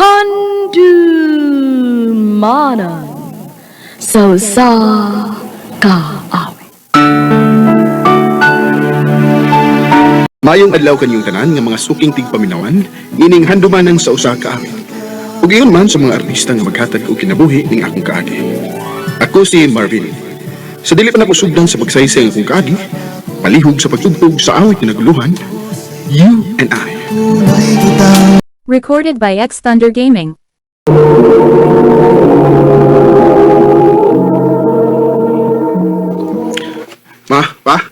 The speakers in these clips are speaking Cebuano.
Handumanan sa usa ka awit. Mayong adlaw kanyong tanan nga mga suking tigpaminawan, ining handumanan sa usa ka awit. Ug ingon man sa mga artista nga maghatag og kinabuhi ning akong kaagi. Ako si Marvin. Sa dili pa nako sugdan sa pagsaysay ang akong kaagi, palihog sa pagtugtog sa awit nga naguluhan, You and I. Recorded by X Thunder Gaming. Ma, pa,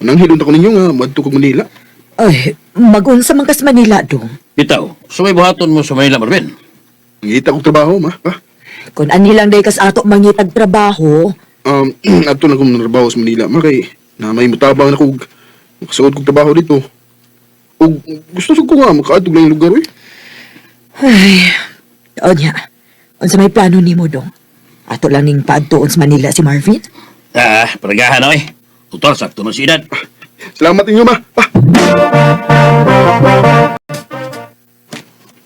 unang hilon ko ninyo nga moadto kog Manila. Ay, magunsa man kas Manila dong. Bitaw, so may buhaton mo sa Manila, Marvin. Ngita kog trabaho, ma, pa. Kung ani lang day kas ato mangitag trabaho, Adto na kong trabaho sa Manila, ma, kay na may mutabang na kog makasuod kog trabaho dito. Ug gusto sad ko nga makaadto lang lugar eh. Ay, onya, unsa may plano nimo dong? Ato lang ning paadtuon sa Manila si Marvin? Ah, paragahan na eh. Tutor, sakto man si edad. Salamat ninyo, ma. Pa.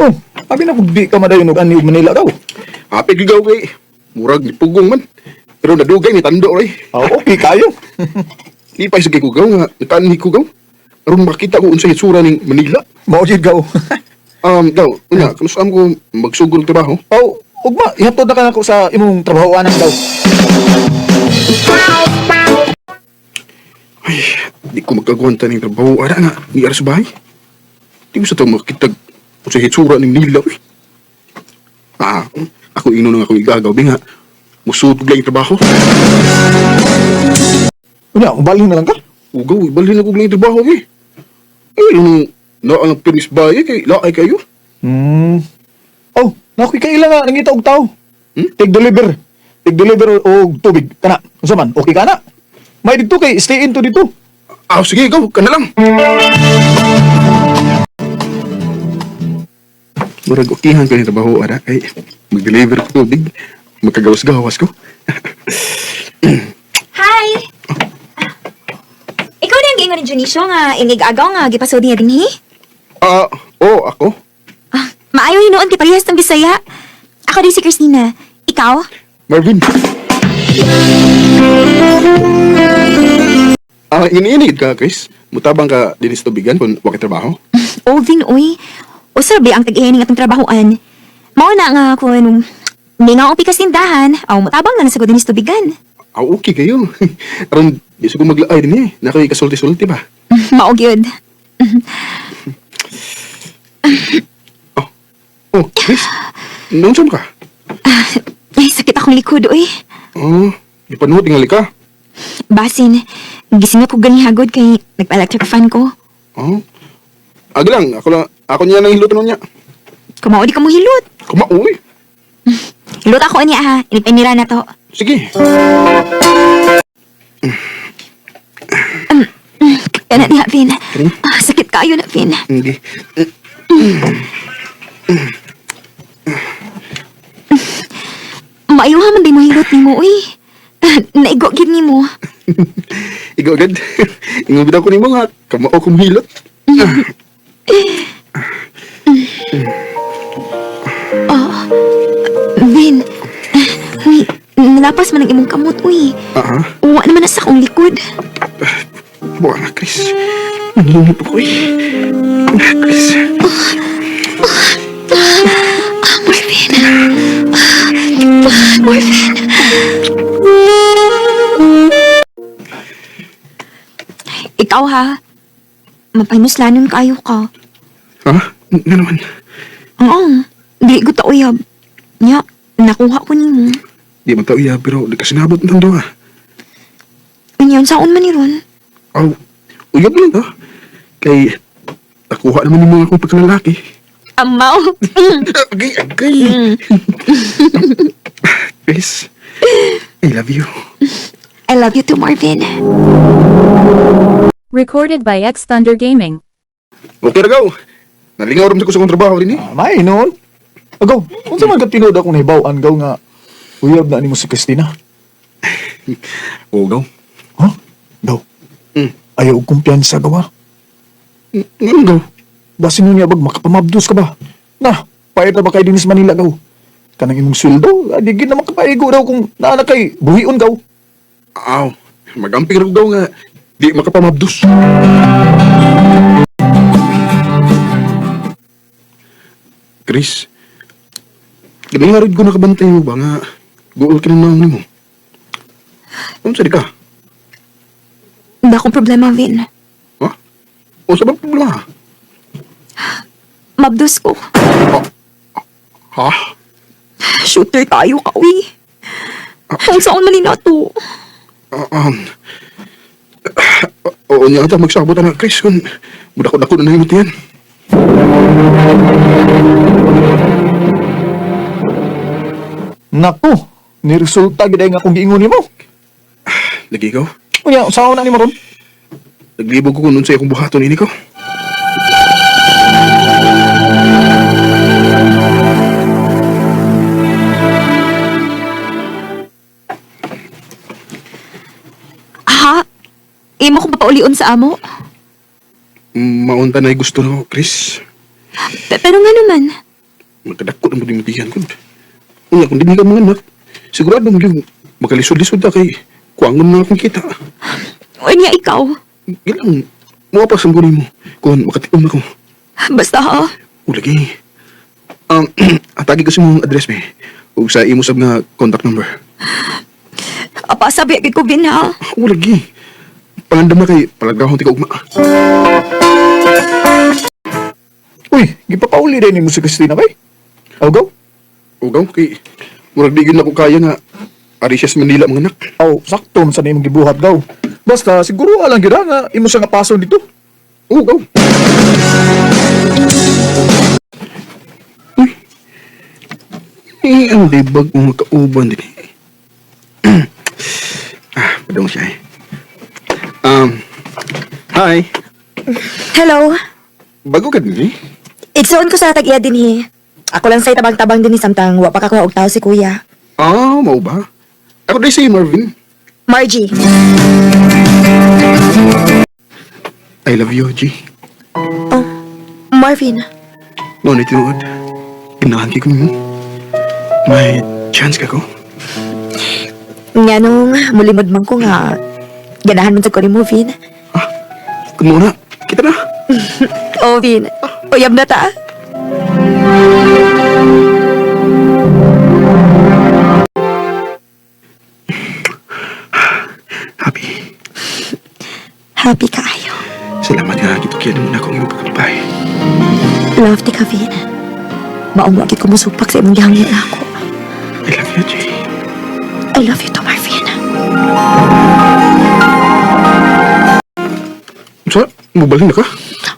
Oh, abi na kung di ka madayon og ani og Manila daw. Happy gigaw kay murag ni pugong man. Pero nadugay ni tando oy. Ah, okay kayo. Lipay sa kay kugaw nga nakaan ni kugaw. Aron makita ko unsay itsura ning Manila. Mao jud gaw. Gaw, unya kanus-am ko magsugod og trabaho. Oh, ugma, ihatod na ka nako sa imong trabahoanan daw. Ay, di ko magkagwanta ning trabaho ara nga ni ara sa bahay. Di ko sa to makita unsay itsura ning Manila oy. Ah, ako ino nga akong igagaw bi nga musud og laing trabaho. Unya, ubalhin na lang ka. Ugaw, ibalhin ako og laing trabaho bi. Ay, nung naa ang pinis bahay kay laay kayo. Oh, nakoy kaila nga nangita og tawo. Hmm? Take deliver. Take deliver og tubig kana. Unsa man? Okay ka na? May dito kay stay in to dito. Ah, sige, ikaw, ka na lang. Murag okihan ko yung trabaho, ara. Kay, mag-deliver ko tubig. Magkagawas-gawas ko. Hi! Ikaw na ang giingon ni Junicio nga inig-agaw nga gipasod niya dinhi? Ah, oh, ako? Ah, maayo hinuon kay parehas ng Bisaya. Ako din si Christina. Ikaw? Marvin. Ah, iniinigid ka, Chris. Mutabang ka dinis tubigan kung wakit trabaho. Ovin, uy. Usabi ang tag-ihining atong trabahoan. Mao na nga kung mingaw ang pikas tindahan, aw mutabang na nasagod dinis tubigan. Ah, okay kayo. Aron, di ko maglaay din eh. Nakoy kasulti-sulti ba? Mao gyud. Oh, Chris. Noon saan ka? Ay, sakit akong likod, uy. Oh, di panuot tingali ka. Basin, gising ako ganihagod kay nagpa-electric fan ko. Oh. Agi lang, ako lang, ako niya nang hilutan niya. Kumao di ka mo hilot. Kumauwi. Hilot ako niya ha. Inipinira na to. Sige. Kana diha, Vin. Ah, sakit kayo na, Vin. Hindi. Maayuha man di mo hilot nimo, uy. Naigo gid nimo. Ikaw agad. Ingubid ako nimo nga. Kamao kong hilot. Vin, uy, nalapas man ang imong kamot, uy. Ah, Uwa naman na sa akong likod. buka na, Chris. Nanginip ako eh. Ah, Chris. Ah, Marvin. Ah, Marvin. Ikaw ha, mapanuslanon kayo ka. Ha? Nga naman. Oo, dili ko ta uyab. Nya, nakuha ko nimo. Di man tao iya, pero nagkasinabot ng duha. Unya, unsaon man ni ron? Aw, uyab lang to. Kay, nakuha naman yung mga akong pagkalalaki. Amaw. Agay, agay. Chris, I love you. I love you too, Marvin. Recorded by X Thunder Gaming. Okay ra gaw. Nalingaw rin ko sa akong trabaho rin eh. Ah, may noon. Agaw, unsa man ka tinuod akong nahibaw-an gaw nga uyab na nimo si Christina? Oo, gaw. Ha? Gaw. Ayaw og kumpiyansa gaw ha. Ngayon gaw. Basin niya bag makapamabdos ka ba? Na, Pait na ba kay dinis Manila gaw? Kanang imong sweldo, di gid na makapaigo daw kung naa na kay buhion gaw. Aw, magamping ra ko gaw nga di makapamabdos. Chris, ganing nga rin ko nakabantay mo ba nga guol ka ng naong nimo? Unsa di ka? Wala akong problema, Vin. Ha? Unsa ba problema? Mabdos ko. Ha? Shooter tayo ka, uy. Ang saan mali na to? Ah, oo niya ata magsabot na Chris kung mudako-dako na nahimot yan. Nako, ni resulta gid ay nga akong giingon nimo. Lagi ko. Unya, usaon na nimo ron? Naglibog ko kung unsay akong buhaton ini ko. Ha? Imo kong papaulion sa amo? Maunta na gusto na ko, Chris. Pero nga naman, Magkadako na mo din mutihan ko. Unya, kung di ka mga anak, sigurado mo yung makalisod-lisod na kay kuangon na akong kita. unya ikaw. Gilang, mga pa sa mo kung makatikom ako. Basta ha? O lagi. Atagi kasi mong address me. O sa imo sab nga contact number. Apa, sabi agad ko, Vin, ha? O lagi. Pangandam na kay palagahon ti ka ugma. Uy, gipapauli din nimo si Christina bay. Aw gaw? Ugaw kay murag di gyud na ko kaya nga ari siya sa Manila mga anak. Aw, sakto man sa imong gibuhat gaw. Basta siguro alang gyud nga imo siya nga paso dito. Ugaw. Uy. Eh, ang libag mong kauban din eh. Padong siya eh. Hi. Hello. Bago ka din eh. Igsuon ko sa tag-iya din he. Ako lang say tabang-tabang din ni samtang wa pa kakuha og tao si kuya. Mao ba? Ako din si Marvin. Margie. I love you, G. Oh, Marvin. Mao na tinuod. Ganahan kay ko nimo. May chance ka ko. Nga nung mulimod man ko nga ganahan man sa ko ni mo, Vin. Kung muna, kita na. Oh, Vin. Uyab na ta. Happy. Happy kaayo. Salamat nga gitukyan mo na akong imong pagkabay. Love ti ka, Vin. Maong wa gid ko musupak sa imong gihangyo na ako. I love you, G. I love you too, Marvin. Sa, mubalhin na ka?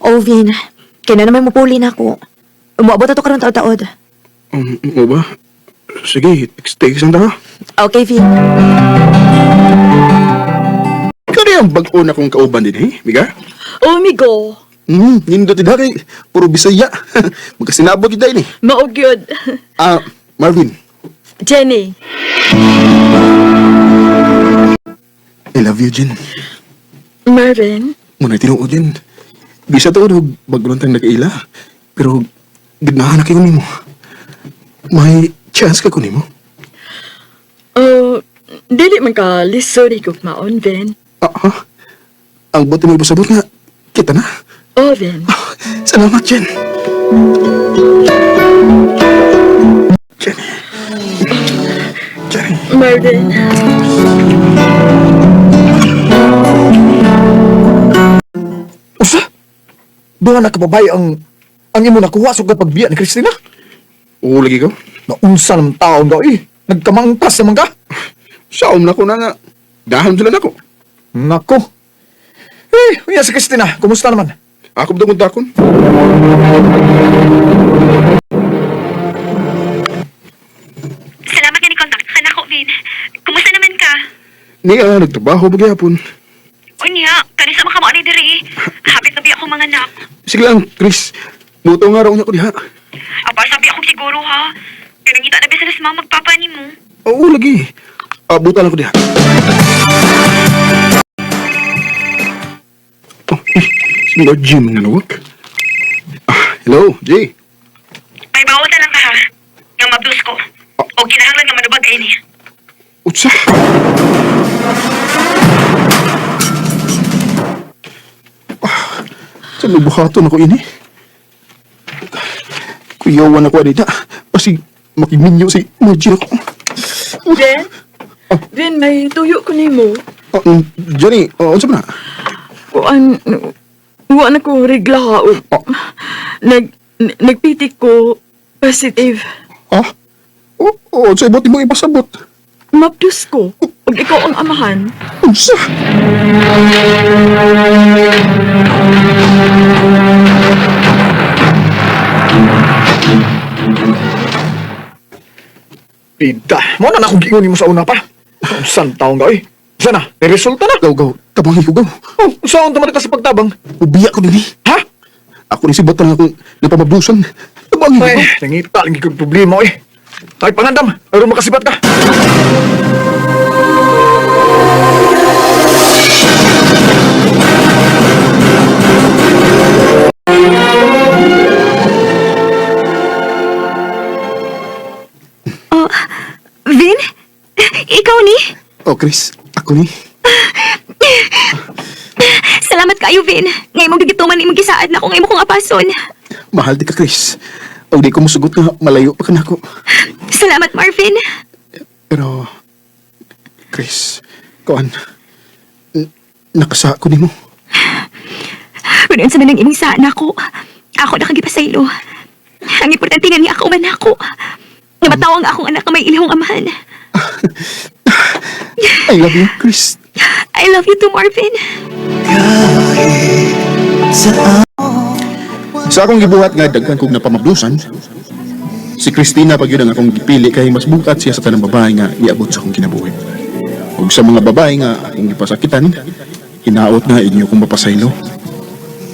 Oh, Vin. Kaya na naman mupuli na ako. Umuabot na to karon taod-taod. Mo ba? Sige, text ang ta. Okay, Vin. Ikaw na yung bag-o na kong kauban din, eh, Miga? Oh, migo. Nindot din kay puro Bisaya. Magkasinabot yun dahil eh. Mao gyud. Marvin, Jenny. I love you, Jen. Marvin. Muna tinuod din. Bisa to, og bago lang tayong nag-ila. Pero, ganahan na kayo nimo. May chance ka ko nimo. Oh, dili man ka lisod higugmaon, Vin. Ha? Ang buti mo ipasabot nga, kita na. Oh, Vin. Salamat, Jen. Jenny. Jenny. Marvin. Usa? Duha na ka babae ang imo nakuha sugad pagbiya ni Christina? Oo, lagi ko. Naunsa naman taon daw eh. Nagkamangkas naman ka. Saom na ko na nga. Dahon sila na ko. Nako. Eh, unya si Christina, kumusta naman? Ako ba dakon? Salamat nga ni contact ka na ko, Vin. Kumusta naman ka? Niya, nagtrabaho ba gyapon. Unya, kanisa makamao ni diri. Hapit na biya ako mga anak. Sige lang, Chris. Muto nga raw niya ko diha. Aba, sabi ako siguro ha. Pinangita na business mama magpapa ni mo. Oo, lagi. Abutan ako diha. Oh, si Lord Jim nga nawag. Hello, Jay. Ay, bawa na lang. Nga mabdus ko. O kinahanglan nga manubag kay ni. Utsa! Ah, sa may buhaton ako ini. Kuyawan ako anita. Kasi makiminyo si Margie ako. Vin? Vin, may tuyo ko nimo. Oh, Jenny, oh, unsa man na? Kuan, wa na ko regla. Oh. Nag, nagpitik ko positive. Ah? Oh, oh, unsa ibot imong ipasabot? Mabdus ko. Ug ikaw ang amahan. Unsa? Pida, mo na na akong giingon nimo sa una pa. Saan taong ka, oy? Sana, may resulta na. Gaw, gaw, tabangi ko, gaw. Oh, saan tumatak ka sa pagtabang? Ubiya ko dinhi. Ha? Ako ni si Batan akong napamabdusan. Tabangi ko, Ay, gaw. nangita lang kong problema, oy. Ay, pangandam, aron makasibat ka. Oh, Vin? Ikaw ni? Oh, Chris, ako ni. Salamat kayo, Vin. Ngayon mong gigituman imong gisaad na ako ngayon mo kong apason. Mahal di ka, Chris. O di ko musugot nga malayo pa ka nako. Salamat, Marvin. Pero, Chris, kuan, nakasa ko nimo. Kung unsa man ang imong saan ako, ako na kang gipasaylo. Ang importante nga ni ako man ako. Nga mataw ang akong anak nga may ilihong amahan. I love you, Chris. I love you too, Marvin. Sa akong gibuhat nga daghan kong napamabdusan, si Christina pag yun ang akong gipili kay mas bungkat siya sa tanang babae nga iabot sa akong kinabuhi. Ug sa mga babae nga akong gipasakitan, hinaot nga inyo kong mapasaylo.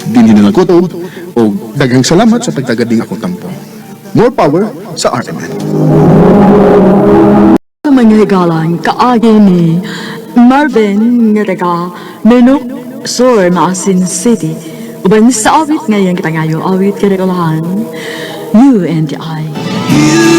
Dinhi na lang ko to, og daghang salamat sa pagtagad ning akong tampo. More power sa RMN. Mga higalan, kaagi ni Marvin nga taga Menok Sur, Maasin City. Uban sa awit ngayon kita ngayo, awit kinagulahan, You and I. You